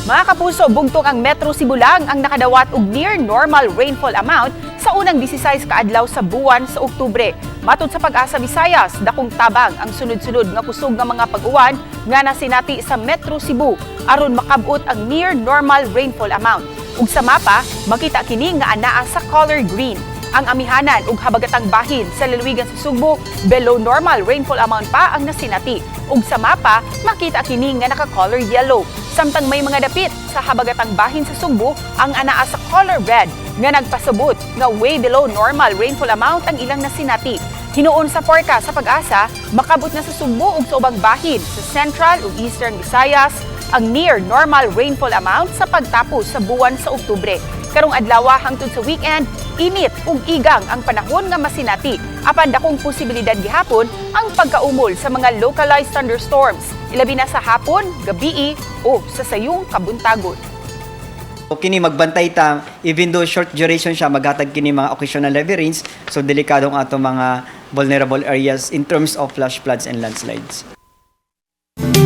Mga kapuso, bugtong ang Metro Cebu lang ang nakadawat og near normal rainfall amount sa unang 16 ka adlaw sa buwan sa Oktubre. Matod sa Pag-asa Visayas, dakong tabang ang sunod-sunod nga kusog nga mga pag-uwan nga nasinati sa Metro Cebu aron makabot ang near normal rainfall amount. Ug sa mapa, makita kini nga anaa sa color green. Ang amihanan ug habagatang bahin sa lalawigan sa Sugbo, below normal rainfall amount pa ang nasinati. Ug sa mapa, makita kini nga naka-color yellow. Samtang may mga dapit sa habagatang bahin sa Sugbo ang anaa sa color red nga nagpasabot nga way below normal rainfall amount ang ilang nasinati. Hinuon sa forecast sa Pag-asa, makabot na sa Sugbo ug sa ubang bahin sa Central ug Eastern Visayas ang near normal rainfall amount sa pagtapos sa buwan sa Oktubre. Karong adlaw hangtod sa weekend, init ug igang ang panahon nga masinati. Apan dakong posibilidad gihapon ang pagkaumol sa mga localized thunderstorms. Ilabi na sa hapon, gabii o sa sayong kabuntagon. O kini magbantay ta, even though short duration siya, maghatag kini mga occasional heavy rains, so delikado ang ato mga vulnerable areas in terms of flash floods and landslides.